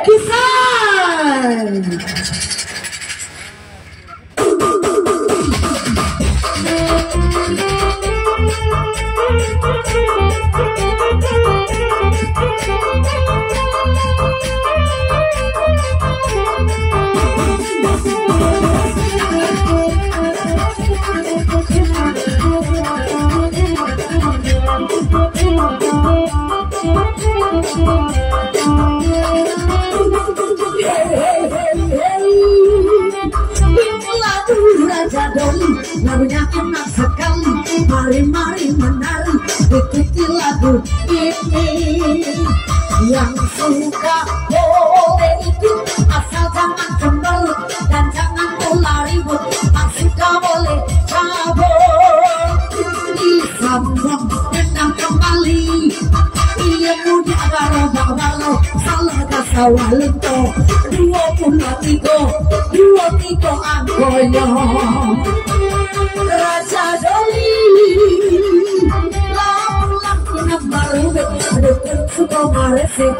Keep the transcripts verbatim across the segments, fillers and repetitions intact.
Kisah. Itulah dulu Raja Doli, lagunya enak sekali. Mari-mari menari, ikuti lagu ini. Yang suka boleh ikut, asal jangan cemberut dan jangan pula ribut. Tak suka boleh cabut. Disambung dendam kembali. Iya muda barobak balo, salah ka sawah lento. Duo puluah tigo, duo tigo angkonyo. Raja Doli, lah pulang pinang barubek, dukun suko maresek.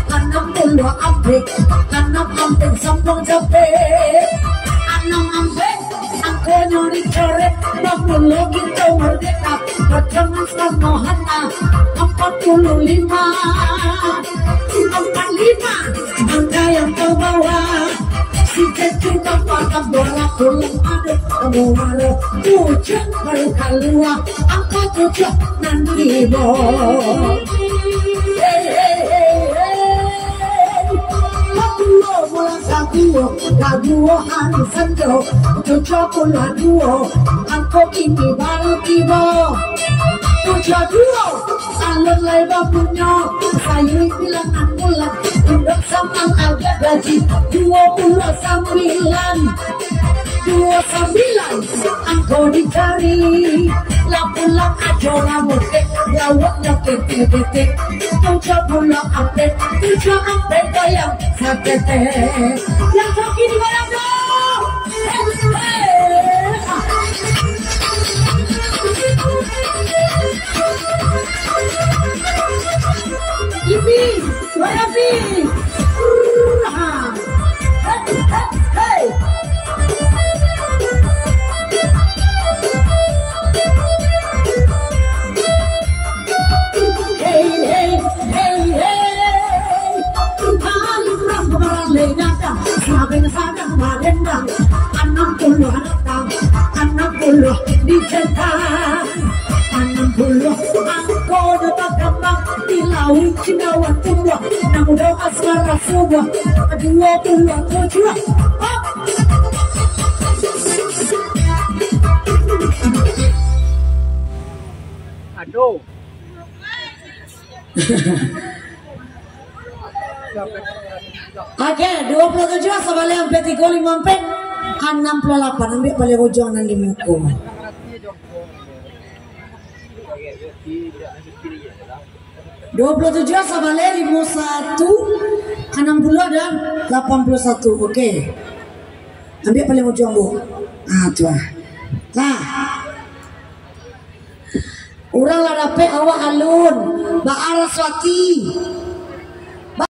Anam puluah ampek, anam ampek sambung japek. Anam ampek, angkonyo dicoret, bamulo kito merdeka. Perjuangan Soekarno Hatta, ampek puluah lima, ampek lima, angka yang terbawa. Si Ketu Bapak Tambora pulang ada muara, tujuh baru kalua, angka tujuh nan tibo. Hei, hei, hei, hei. Kaduo bulan kaduo, kaduo hari Sanjo, tujuah puluah duo, angko kini baru tibo. Tujuah duo, alun lai bapunyo, sayuik bilangan bulan, tunduk samang agiah gaji, duo puluah sambilan. Duo sambilan, angko dicari. Lah pulang ajo lah mudik, lauaknyo ketek-ketek. Tujuah puluah ampek, tujuah ampek goyang saketek. Yang kaki di mana tu? Hei, hei. Ini, mana sih? Ha. Hei, hei, hei. Hei, hei, hei, hei. Paling kurang kemarin lagi datang. Sabeng sadang marendang. Anam puluah datang. Anam puluah dicetak. Anam puluah angko dah bakambang, di lauik cendawan tumbuah, nan mudo asmara subuah, duo puluah tujuah. Hop! Aduh. Oke, duo puluah tujuah sabaleh ampek tigo limo ampek, anam puluah lapan, ambiak paling ujuang nan di muko. Duo puluah tujuah sabaleh limo satu, anam puluah dan lapan puluah satu. Oke. Ambiak paling ujuang, Bu. Ah, tu ah. Lah. Urang lah dapek, awak alun. Baa Raswati.